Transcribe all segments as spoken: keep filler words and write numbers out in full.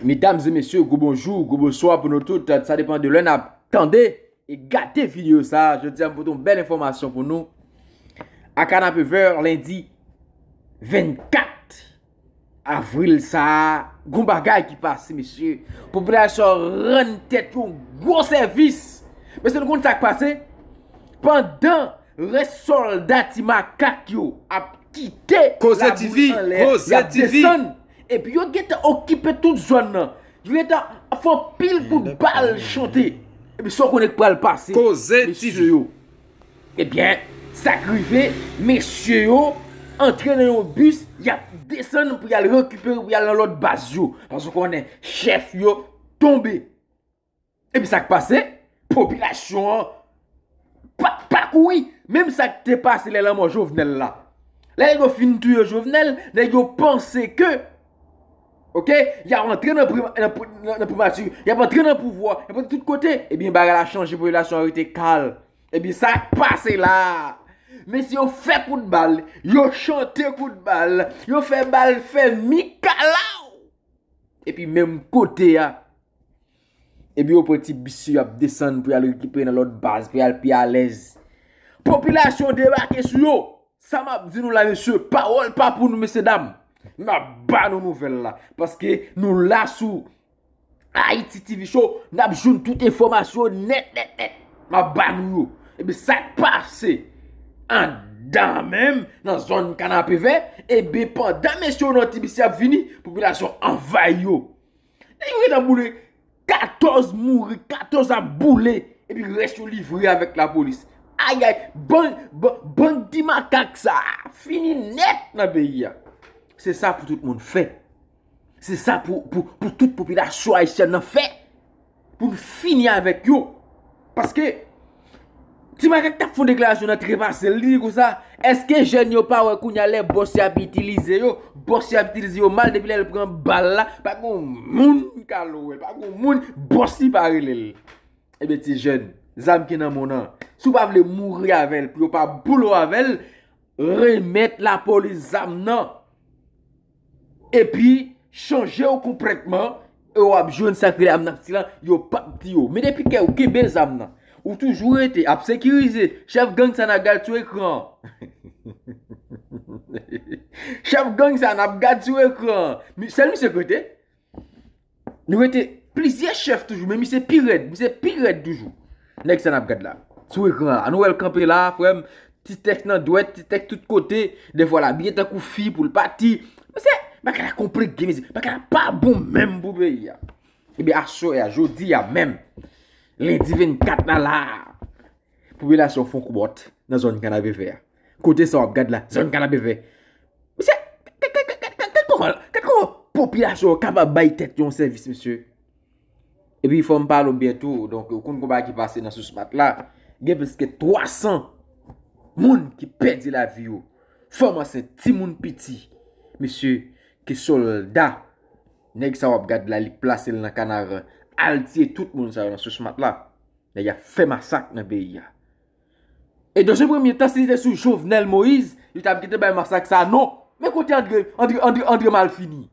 Medam e mesye, gwo bonjou, gwo bonswa pou nou tout. Sa depann de lè n ap tande e gade videyo sa. Jodi a, m pote yon bèl enfòmasyon pou nou. A Kanapevè, lendi vennkat avril sa a, gon bagay ki pase, mesye. Popilasyon an rann tèt yo gwo sèvis. Mesye, nou konn sa k pase? Pandan rès sòlda Ti Makak yo ap kite Koze T V, laboul anlè, Koze y ap T V. Desann. Epi yo gentan okipe tout zòn nan. Yo gentan fè anpil kout bal chante. Epi sa w konnen k pral pase, Koze T V. Mesye yo. Ebyen, sa k rive, mesye yo antre nan yon bis, y ap desann pou y al rekipere, pou y al nan lòt baz yo. Paske w konnen, chèf yo tonbe. Epi sa k pase, popilasyon an pa, pa kouri. Menm sa k te pase lè lanmò Jovenel la. Lè nèg yo fin touye Jovenel, nèg yo panse ke, oke, y ap antre nan prima-, nan pri-, nan, nan primati, y ap antre nan pouvwa, y ap antre tout kote. Ebyen, bagay la chanje, popilasyon an rete kal. Ebyen, sa k pase la? Mesye yo fè kout bal, yo chante kout bal, yo fè bal fè mikalaw. Epi menm kote a, epi yo pran ti bis yo, y ap desann pou y al rekipere nan lòt baz, pou y al pi alèz. Popilasyon debake sou yo. Sa m ap di nou la, mesye, pawòl pa pou nou, mesye dam. M ap ba nou nouvèl la. Paske nou la sou Haiti T V Show, n ap jwenn tout enfòmasyon nèt, nèt, nèt. M ap ba nou yo. Epi sa k pase anndan menm, nan zòn Kanapevè, epi pandan mesye yo nan ti bis y ap vini, popilasyon anvayi yo. Nèg yo gentan boule, katòz mouri, katòz ap boule, epi rès yo livre avèk lapolis. Ayay, bann, bann, bann Ti Makak sa a fini nèt nan peyi a. Se sa pou tout moun fè. Se sa pou, pou, pou tout popilasyon ayisyèn nan fè. Pou n fini avèk yo. Paske, Ti Makak t ap fè yon deklarasyon nan trepase l, li di konsa, èske jèn yo pa wè kounye a lè bòs yo ap itilize yo, bòs yo ap itilize yo mal depi lè l pran bal la, pa gen yon moun k al wè l, pa gen yon moun, bòs li pa rele l. Ebyen, ti jèn, zam ki nan men w nan, si w pa vle mouri avè l, pou yo pa boule w avè l, remèt lapolis zam nan. Epi, chanje w konplètman, e w ap jwenn sa k rele amnasti lan, yo p ap tiye w. Men depi ke w kenbe zam nan, ou toujou rete ap sekirize chèf gang sa n ap gad sou ekran an. Chèf gang sa n ap gad sou ekran an. Mi-, sèl misye k rete. Nou rete plizyè chèf toujou, men misye pi rèd, misye pi rèd toujou. Nèg sa n ap gad la, sou ekran an, nou wè l kanpe la, frè m, ti tèks nan dwèt, ti tèks tout kote, dèfwa l abiye tankou fi pou l pati. Mesye, bagay la konplike, mesye, bagay la pa bon menm pou peyi a. Ebyen, aswè a, jodi a menm, lendi vennkat la, la, popilasyon fè yon koubòt nan zòn Kanapevè a. Kote sa w ap gad la, zòn Kanapevè. Mesye, gad, gad, gad, gad, gad kòman, gad kòman popilasyon an kapab bay tèt yo yon sèvis, mesye. Epi fò m pale w byen tou, donk, ou konn konba ki pase nan Sousmat la, gen plis ke twa san moun ki pèdi lavi yo. Fanm ansent, timoun piti. Mesye, ke sòlda, nèg sa w ap gad la, li plase l nan Kanaran, al tiye tout moun sa yo nan Sousmat la. Nèg ap fè masak nan peyi a. E dans un premier temps, si li te sou Jovenel Moïse, li t ap gentan bay masak sa, non. Men kote André, André, André, André Malfini?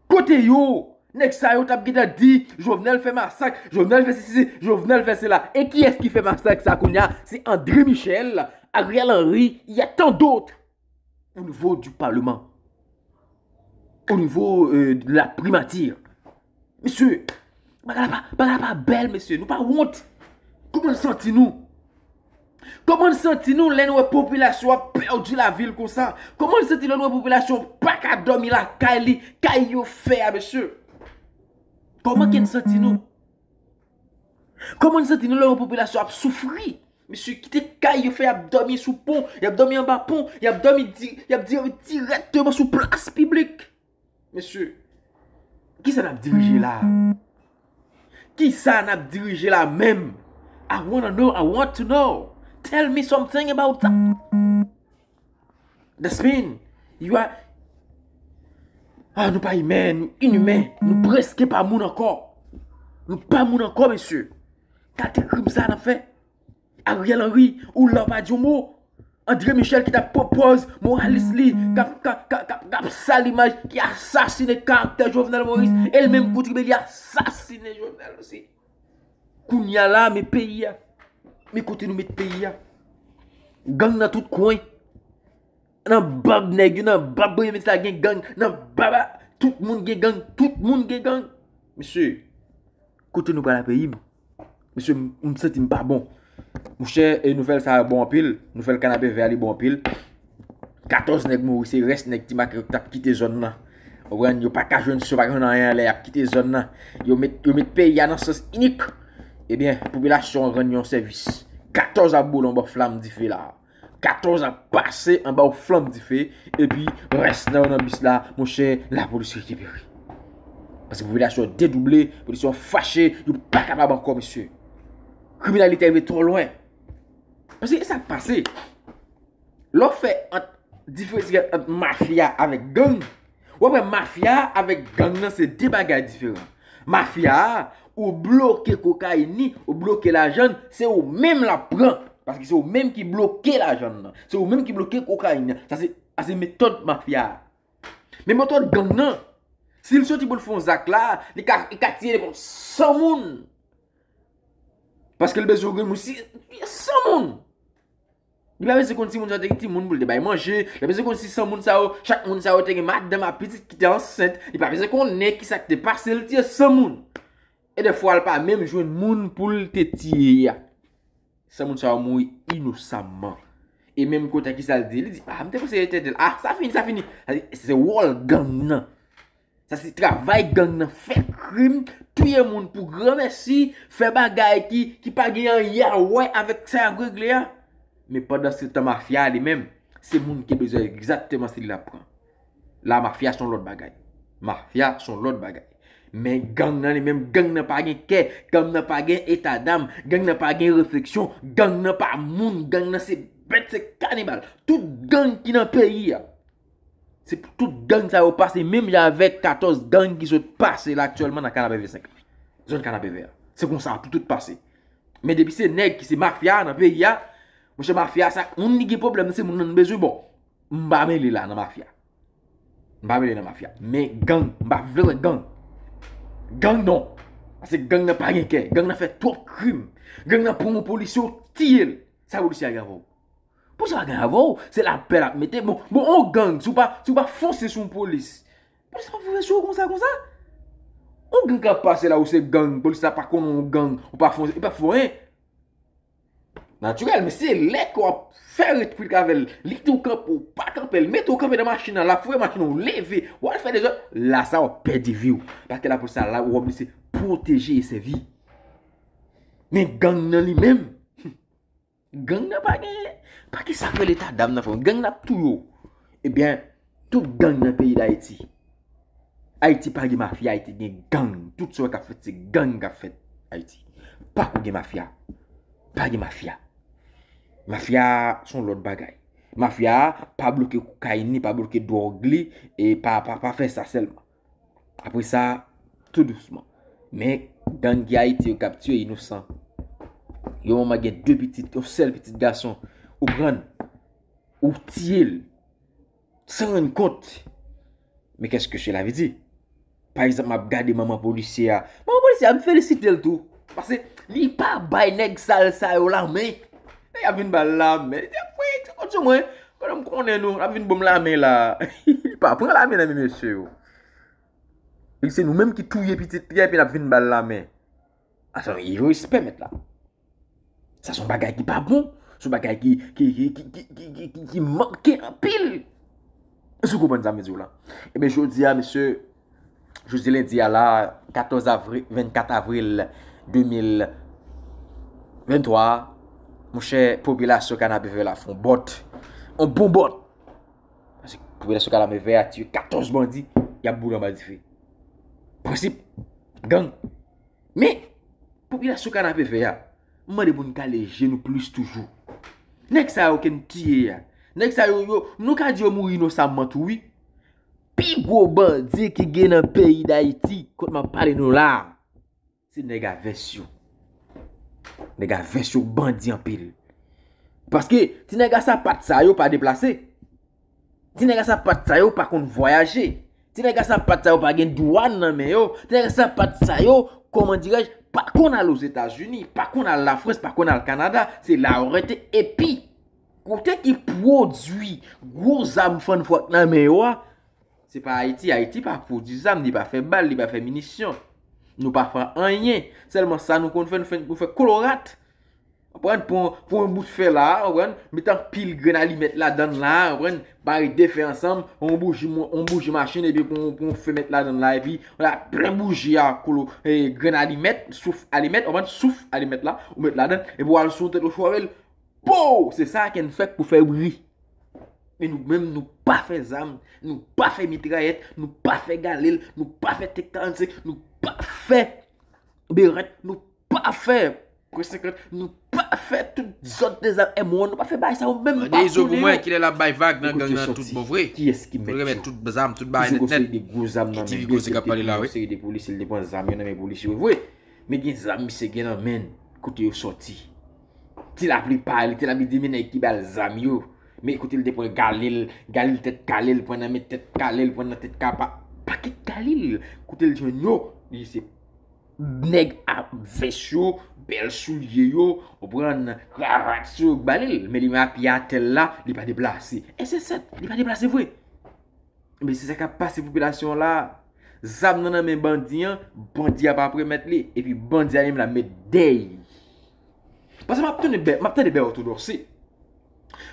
Kote yo? Nèg sa yo t ap gentan di, Jovenel fè masak, Jovenel fè sesi, Jovenel fè sela. E kiyès ki fè masak sa kounye a? Se André Michel, Ariel Henry, il y a tant d'autres. Au niveau du Parlement, au niveau, euh, de la primature. Mesye, bagay la pa, bagay la pa bèl, mesye. Nou pa wont? Kòman n santi nou? Kòman n santi nou lè n wè popilasyon ap pèdi lavi l konsa? Kòman n santi lè n wè popilasyon pa ka dòmi lakay li, kay yo fè a, mesye? Kòman ke n santi nou? Kòman n santi nou lè yon popilasyon ap soufri? Mesye, kite kay yo fè, y ap dòmi sou pon, y ap dòmi anba pon, y ap dòmi di-, y ap di-, dirèkteman sou plas piblik. Mesye, kisa n ap dirije la? Kisa n ap dirije la menm? I wanna know, I want to know. Tell me something about that. That's mean, you are, ah, nou pa imen, nou inimen, nou prèske pa moun ankò. Nou pa moun ankò, mesye. Gade krim sa n ap fè. Ariel Henry, ou la w pa di yon mo. André Michel ki t ap pran pòz moralis li, k ap, k ap, k ap, k ap, k ap sal imaj, ki asasine karaktè Jovenel Moïse, e l menm kontribiye li asasine Jovenel osi. Kounye a la, men peyi a, men kote nou met peyi a. Gang nan tout kwen. Nan bab nèg yo, nan bab Bremens la gen gang, nan bab a, tout moun gen gang, tout moun gen gang. Mesye, kote nou pral ak peyi m? Mesye, m, m santi m pa bon. Monchè, e nouvèl sa a bon anpil. Nouvèl Kanapevè a li bon anpil. Katòz nèg mouri, se rès nèg Ti Makak yo k t ap kite zòn nan. Ou konprann? Yo pa ka jwenn swen, pa ka jwenn anyen anlè, y ap kite zòn nan. Yo met, yo met peyi a nan sans inik. Ebyen, popilasyon an rann yon sèvis. Katòz ap boule anba flanm dife la. Katòz ap pase anba yon flanm dife, epi rès nan yo nan bis la, monchè, lapolis rekipere. Paske popilasyon an dedouble, popilasyon an fache, yo pa kapab ankò, mesye. Kriminalite rive twò lwen. Paske e sa k pase. Lè w fè ant, diferans ki ant mafya avèk gang, w ap wè mafya avèk gang nan se de bagay diferan. Mafya a, ou bloke kokayin li, ou bloke lajan l, se ou menm l ap pran. Paske se ou menm ki bloke lajan l nan. Se ou menm ki bloke kokayin nan. Sa se, sa se metòd mafya a. Men metòd gang nan, si l soti pou l fè yon zak la, li ka, li ka tiye nenpòt san moun. Paske l bezwen grenn moun, si, san moun. Li pa bezwen konn si moun sa yo te gen timoun pou l te bay manje. Li pa bezwen konn si san moun sa yo, chak moun sa yo te gen madanm ak pitit ki te ansent. Li pa bezwen konnen ki sa k te pase l tiye san moun. E dèfwa, l pa menm jwenn moun pou l te tiye a. San moun sa yo mouri inosamman. E menm kote ki sa l di, li di, ah, m te panse yo te tèl. Ah, sa fini, sa fini. Sa di, se wòl gang nan. Sa se travay gang nan, fè krim, touye moun pou granmèsi, fè bagay ki, ki pa gen anyen a wè avèk sa y ap regle a. Men pandansetan mafya a li menm, se moun ki bezwen egzakteman se li l ap pran. La mafya se yon lòt bagay. Mafya se yon lòt bagay. Men gang nan li menm, gang nan pa gen kè, gang nan pa gen etadam, gang nan pa gen refleksyon, gang nan pa moun, gang nan se bèt, se kanibal. Tout gang ki nan peyi a, se tout gang sa yo pase menm jan avèk katòz gang ki sot pase la aktyèlman nan Kanapevè senk la. Zòn Kanapevè a. Se konsa pou tout pase. Men depi se nèg ki se mafya nan peyi a, monchè, mafya sa, moun li gen pwoblèm, se moun nan bezwen bon. M pa mele la nan mafya. M pa mele nan mafya. Men gang, m pa vle wè gang. Gang non. Paske gang nan pa gen kè. Gang nan fè twòp krim. Gang nan pran yon polisye, w tiye l. Sa polisye a gen avè w? Polisye a pa gen avè w, se lapè l ap mete. Bon, bon, on gang, si w pa, si w pa fonse sou yon polis, polis la pa fonse sou ou konsa, konsa. On gang k ap pase la, ou se gang, polis la pa konnen on gang, ou pa fonse, li pa fè anyen. Natirèl, men se lè ke w ap fè retwit avè l, li di w kanpe, ou pa kanpe, l mete w kanpe nan machin nan, l ap fouye machin nan, ou leve, w al fè dezòd, la sa w ap pèdi vi w. Paske lapolis la, la, w oblije pwoteje e sèvi. Men gang nan li menm, gang nan pa gen, pa gen sa k rele etadam nan, frè m. Gang nan ap touye w. Ebyen, tout gang nan peyi Dayiti. Ayiti pa gen mafya, Ayiti gen gang. Tout sa w wè k ap fèt, se gang k ap fèt Ayiti. Pako gen mafya. Pa gen mafya. Mafya se yon lòt bagay. Mafya pa bloke kokayin li, pa bloke dwòg li, e pa, pa, pa fè sa sèlman. Apre sa, tou dousman. Men, gang ki Ayiti yo k ap tiye inosan. Yon manman gen de pitit, yon sèl pitit gason. Ou pran l, ou tiye l, san rann kont. Men qu'est-ce que cela veut dire? Pa egzanp, m ap gade manman polisye a. Manman polisye a, m felisite l tou. Paske li pa bay nèg sal sa yo lamen. Nèg ap vin ba l lamen. Li te ap voye ti kont sou mwen. Pandan m konnen nou, l ap vin ban m lamen la. Li pa pran lamen nan men mesye yo. Li se nou menm ki touye pitit li a, epi n ap vin ba l lamen. Asa, yo respè mèt la. Sa se yon bagay ki pa bon. Se yon bagay ki, ki, ki manke anpil. Èske w konprann sa m vle di w la? Ebyen, jodi a, mesye, jodi lendi a la, katòz avril, vennkat avril de mil venntwa, monchè, popilasyon Kanapevè la fè yon bòt. Yon bon bòt. Paske popilasyon Kanapevè a tiye katòz bandi, y ap boule anba dife. Prensip, gang. Men, popilasyon Kanapevè a, m mande pou n kale je nou plis toujou. Nèg sa yo ke n tiye a, nèg sa yo, yo, nou ka di yo mouri inosamman tou, wi. Pi gwo bandi ki gen nan peyi Dayiti, kot m ap pale nou la a, se nèg a vès yo. Nèg a vès yo bandi anpil. Paske ti nèg a sapat sa yo pa deplase. Ti nèg a sapat sa yo pa konn vwayaje. Ti nèg a sapat sa yo pa gen dwàn nan men yo. Ti nèg a sapat sa yo, kòman dirèj, pa konn al Ozetazini, pa konn al Lafrans, pa konn al Kanada. Se la yo rete. Epi, kote ki pwodui gwo zam fannfwak nan men yo a, se pa Ayiti. Ayiti pa pwodui zam, li pa fè bal, li pa fè minisyon. Nou pa fè anyen. Sèlman sa nou konn fè, nou fè, nou fè kolorat. Konprann? Pran, pran yon bout fè la, konprann? Met anpil grenn alimèt ladan l la, konprann? Mare de fè ansanm, yon bouji, yon bouji machin, epi pran, pran yon fè met ladan l la, epi, vwala, plen bouji a, kolo, e, grenn alimèt, souf alimèt, konprann? Souf alimèt la, ou met ladan, epi w al sou yon tèt ou chware l, pow! Se sa ke n fè k pou fè bri. Men nou menm, nou pa fè zam, nou pa fè mitrayèt, nou pa fè galil, nou pa fè T karannsenk, nou pa fè berèt, nou pa fè P senkant, nou pa fè tout zòt dezam M on, nou pa fè bagay sa yo menm. Mande pa Izo pou mwen, kilè l ap bay vag nan gang nan tout bon vre. Kiyès ki mèt yo? Remèt tout zam, tout bagay nèt nèt. Izo gen yon seri de gwo zam nan men li, li te pran yon seri de polisye, li te pran zam yo nan men polisye yo vre. Men gen zam misye gen nan men l, kote yo sòti? Ti lapli pa li, ti lapli di men nèg ki ba l zam yo. Men kote l te pran galil, galil tèt kale, l pran nan men tèt kale, l pran nan tèt kapa. Pakèt galil. Kote l jwenn yo? Li se nèg a vès yo, bèl soulye yo, ou konprann, kravat sou yo k ba li l. Men li men apye atè l la, li pa deplase. E se sèt, li pa deplase vre. Men se sa k ap pase popilasyon an la. Zam nan nan men bandi an, bandi a p ap remèt li, epi bandi a li menm l ap met dèy. Paske m ap tande Bè, m ap tande Bè Òtodòse.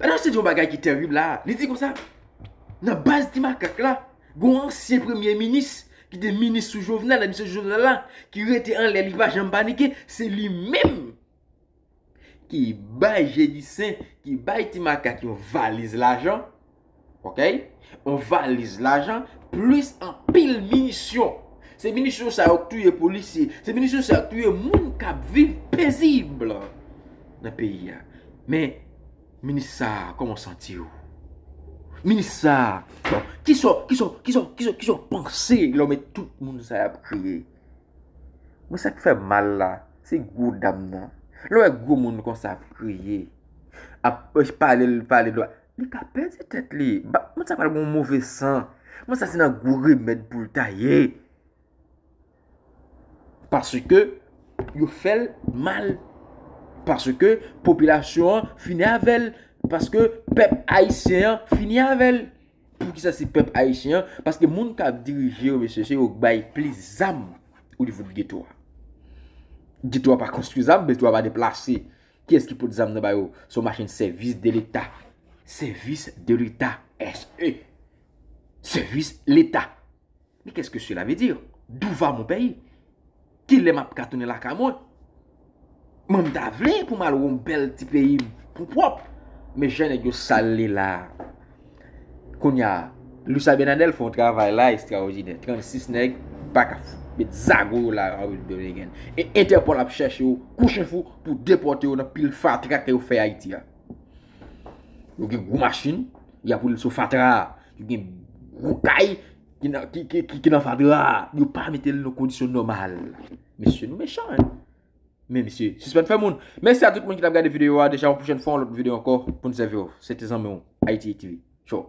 Bè Òtodòse di yon bagay ki tèrib la. Li di konsa, nan baz Ti Makak la, gen yon ansyen premye minis ki te minis sou Jovenel, administrasyon Jovenel la, ki rete anlè, li pa janm panike, se li menm ki bay Jedi Sen, ki bay Ti Makak yon valiz lajan, oke? Yon valiz lajan, plis anpil minisyon. Se minisyon sa yo k touye polisye. Se minisyon sa yo k touye moun k ap viv pezib nan peyi a. Men, minis sa a, kòman w santi w? Minis sa a, bon, kisa w, kisa w, kisa w, kisa w, kisa w panse lè w met tout moun sa y ap kriye? Mwen, sa k fè m mal la, se gwo dam nan. Lè w wè gwo moun konsa ap kriye, ap pale l, pale dwa, li ka pèdi tèt li. Ba, moun sa pral gen yon move san. Moun sa se nan gwo remèd pou l ta ye. Paske yo fè l mal. Paske popilasyon an fini avè l. Paske pèp ayisyen an fini avè l. Poukisa se pèp ayisyen an? Paske moun k ap dirije yo, mesye, se yo k bay plis zam o nivo de geto a. Geto a pa konstwi zam, geto a pa deplase. Kiyès ki pot zam nan ba yo? Se yon machin sèvis de leta. Sèvis de leta. S E. Sèvis leta. Mais qu'est-ce que cela veut dire? D'où va mon pays? Kilè m ap ka tounen lakay mwen? Mwen, m ta vle pou m al wè yon bèl ti peyi m pou pwòp. Men jan nèg yo sal li la. Kounye a, Luis Abinader fè yon travay la ekstraòdinè. Trannsis nèg pa ka fout met zago yo la an Repiblik Dominikèn. E Entèpòl ap chèche yo kou chen fou pou depòte yo nan pil fatra ke yo fè Ayiti a. Yo gen gwo machin, y ap woule sou fatra a. Yo gen gwo kay ki nan, ki, ki, ki, ki nan fatra a. Yo pa mete l nan kondisyon nòmal. Mesye, nou mechan, en. Men, mesye, sispann fè moun. Mèsi a tout moun ki t ap gade videyo a. Deja, yon pwochèn fwa, yon lòt videyo ankò pou n sèvi w. Se te zanmi w, Haiti T V. Show.